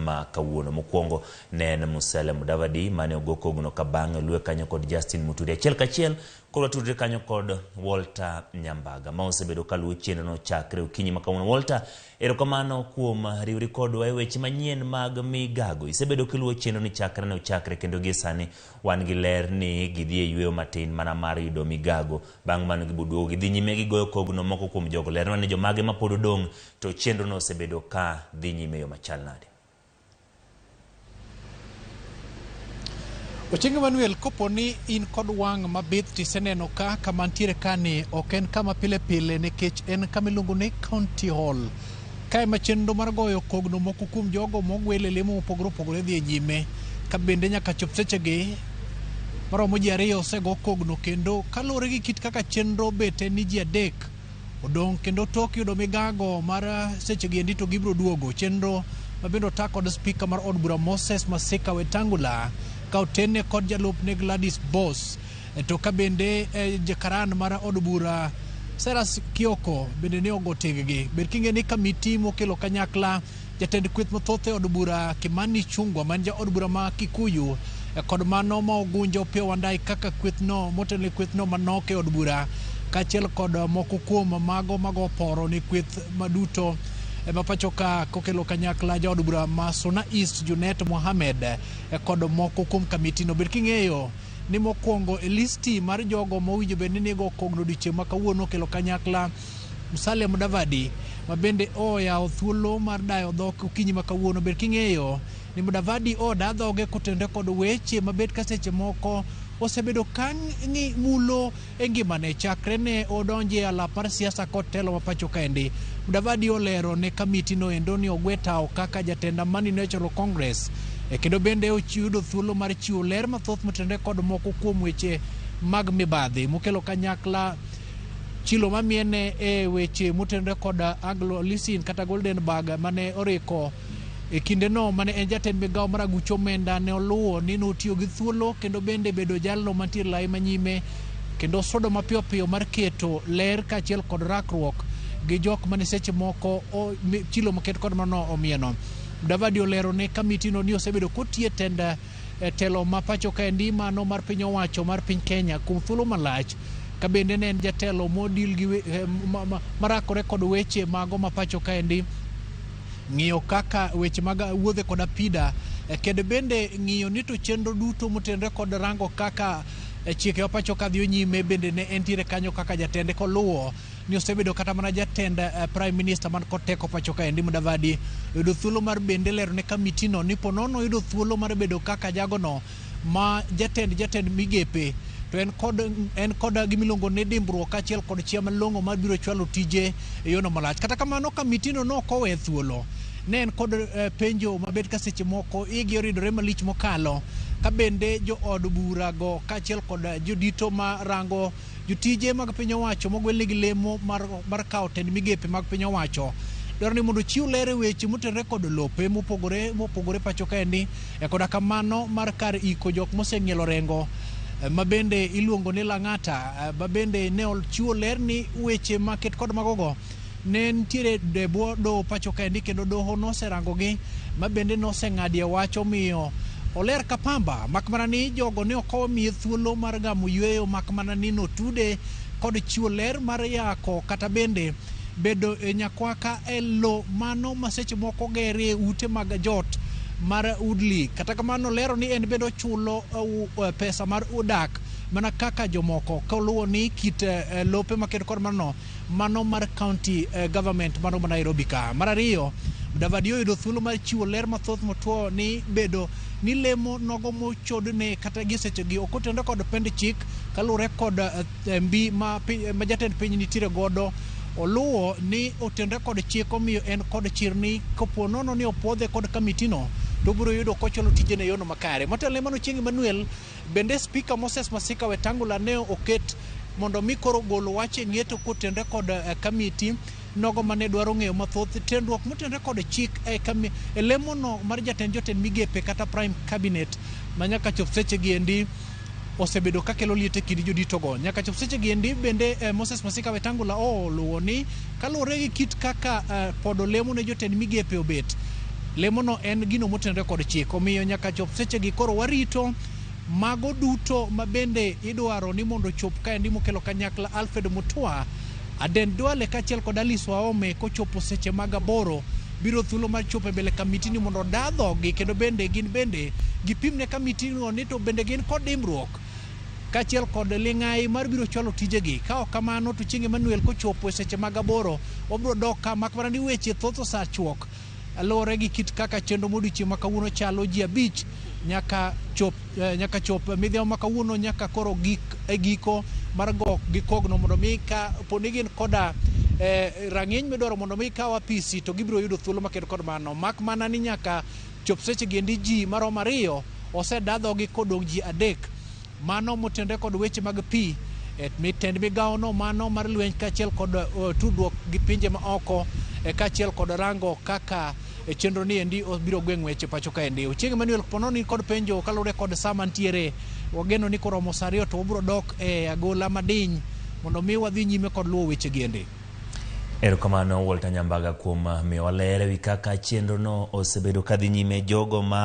ma kawuono. Mokwongo ne en Musalia Mudavadi mane ogo kogno ka bang'e oluwe kanyo kod Justin Muturi. Achiel kachiel koro watudre kanyo kod Walter Nyambaga ma osebedo kaluwo chenrono chakre okinyi ma kawuono. Walter, erokamano kuom riwri kodwa e weche manyien mag migago. Isebedo kiluwo chenro ni chakre ne ochakre kendo gie sani wan gi ler ni gidhi e yueyo matin mana mar yudo migago. Bang' mano giboduogo gidhi nyime gigoyo kogno moko kuom jogo. Lernwa ni jomage ma pod odong' to chenrono osebedo ka dhi nyime e yo machal nade. Ochieng Emmanuel, kopo ni in kod wang' mabith tiseneno ka kama ntiere kani ok en kama pile pile nikech en kama iluongo ni County Hall. Kae ma chenro mar goyo kogno moko kuom jogo mogwel e lemo mopogore opogore dhi e nyime. Ka bende nyaka chop sechegi maromo ji ariyo osego kogno kendo kaluwore gi kit kaka chenro bet en ni ji adek odong' kendo tok yudo migago mar sechegi endi to gibiro duogo. Chenro ma bende ota kod spika mar od bura Moses Masika Wetangula ka otene kod jalupne Gladys Boss. To ka bende jakaran mar od bura Cyrus Kioko bende ne ogo teggi. Ber king'e ni kamiti mokelo kanyakla jatend kweth mathoth e od bura Kimani Chungwa man ja od bura ma Kikuyu kod mano ma Ogunja Opiyo Wandayi kaka kwethno motelo ne kwethno manok e od bura kaachiel kod moko kuom mago mago poro ne kweth maduto ma pacho ka kokelo kanyakla jaod bura ma Suna East Junet Mohamed kod moko kuom kamiti no. Bed king'eyo ni mokwongo e listi mar jogo mowinjo bed ni nigo kogno odiochieng' ma kawuono okelo kanyakla Musalia Mudavadi ma bende oyawo thuolo mar dayo dhok okinyi ma kawuono. Bed king'eyo ni Mudavadi oda dhoge kotenore kod weche mabet ka seche moko osebedo ka mulo e ngimane chakre ne odonje e alap mar siasa kod telo ma pacho kaendi. Mudavadi olero ne kamiti no endo ni ogwe tawo kaka jatend Amani National Congress kendo bende oyudo thuolo mar chiwo ler mathoth motenore kod moko kuom weche mag mibadhi mokelo kanyakla chilo mamiene e weche motenore kod Anglo Leasing kata Golden Bag mane oriko e kindeno mane en jatend migawo mar aguch omenda ne oluwo ni notiyo gi thuolo kendo bende bedo jalno mantie lai manyime kendo sodo mapiyo piyo mar keto ler kaachiel kod rakruok gi jok mane seche moko chilo moket kod mano omieno. Mudavadi olero ne kamiti no ni osebedo kotiye tend telo ma pacho kaendi mano mar piny owacho mar piny Kenya kuom thuolo malach ka bende ne en jatelo modil gi marakore kod weche mago ma pacho kaendi ng'iyo kaka weche mag wuodhe kod apida kendo bende ng'iyo ni to chenro duto motenore kod rango kaka chike ma pacho ka dhiyo nyime bende ne entiere kanyo kaka jatende koluwo ni osebedo kata mana jatend Prime Minister man kod teko pacho kaendi Mudavadi oyudo thuolo mar bende lero ne kamiti no ni po nono oyudo thuolo mar bedo kaka jagono ma jatend jatend migepe to en kod gimiluongo ni dimbruok kaachiel kod chia malong'o mar biro chwalo tije e yono malach. Kata kamano kamiti no nok owe thuolo ne en kod penjo mabet ka seche moko igi oridore malich mokalo ka bende jo od bura go kaachiel kod jodito ma rango jotije mag piny owacho mogwelnegi lemo mar kawo tend migepe mag piny owacho dwaro ni mondo ochiw ler e weche motenore kod lope mopogore mopogore pacho kaendi koda kamano mar kar iko jok moseng'ielo rengo ma bende iluongo ni Lang'ata ma bende ne ochiwo ler ni weche maket kod magogo ne nitiere e bwo doho pacho kaendi kendo doho noserangogi ma bende noseng'adie wach omiyo oler ka pamba mak mana ni jogo ne ok omiye thuolo mar gamo yueyo mak mana ni notude kod chiwo ler mar yako kata bende bedo e nyakwaka e lo mano ma seche moko gerie ute mag jot mar Woodley. Kata kamano lero ni en bende ochulo pesa mar dak mana kaka jomoko koluwo ni kit lope maket kod mano mano mar county government mano ma Nairobi ka. Mar ariyo, Mudavadi oyudo thuolo mar chiwo ler mathoth motwo ni bedo ni lemo nogo mochodne kata gi sechegi ok otenore kod pend chik kaluwore kod mbi ma jatend piny nitiere godo oluwo ni otenore kod chik omiyo en kod chir ni kopo nono ni opuodhe kod kamitino to obiro yudo kochwalo tijene e yono makare. Motelo ne mano Chieng' Emmanuel bende Spika Moses Masika Wetangula ne oket mondo mi koro gol wach e ng'eto kotenre kod kamiti nogo mane dwaro ng'eyo mathoth tenruok motenre kod chik e lemono mar jatend jotend migepe kata prime cabinet ma nyaka chop sechegi endi osebedo kakelo liet e kind joditogo. Nyaka chop sechegi endi bende Moses Masika Wetangula oluwo ni kaluwore gi kit kaka podo lemo ne jotend migepe obet Lemono en gino motenore kod chik, omiyo nyaka chop sechegi koro warito mago duto ma bende idwaro ni mondo ochop kaendi mokelo kanyakla Alfred Mutua, Aden Duale kaachiel kod Alice Wahome kochopo seche mag 8 biro thuolo mar chopo e mbele kamitini mondo oda dhogi kendo bende gin bende gipim ne kamitino ni to bende gin kod dimbruok kaachiel kod ling'ai mar biro chwalo tijegi. Ka ok kamano to chieng' Emmanuel kochopo e seche mag 8 wabiro dok ka mak mana ni weche thoth osachuok luwore gi kit kaka chenro modiochieng' ma kawuono chalo. Ji 5 nyaka chop midhiambo ma kawuono nyaka koro gik e giko mar go gi kogno mondo mi ka poni gin koda rang'iny midwaro mondo mi kaw apisi to gibiro yudo thuolo maked kod mano, mak mana ni nyaka chop seche gi endi ji maromo 2 oseda dhogi kodong' ji 3 mano motenore kod weche mag pi e tend migawono mano mar lweny kaachiel kod tudruok gi pinje ma oko kaachiel kod rango kaka chenro ni endi biro gweng' weche pacho kaendi. Ochieng' Emmanuel, pono ni kod penjo kaluwore kod sa mantiere, wageno ni koromo sa 2 to wabiro dok e agola madiny mondo mi wadhi nyime kod luwo weche gi endi. Erokamano Walter Nyambaga kuom miyowa ler ewi kaka chenro no osebedo kadhi nyime jogo ma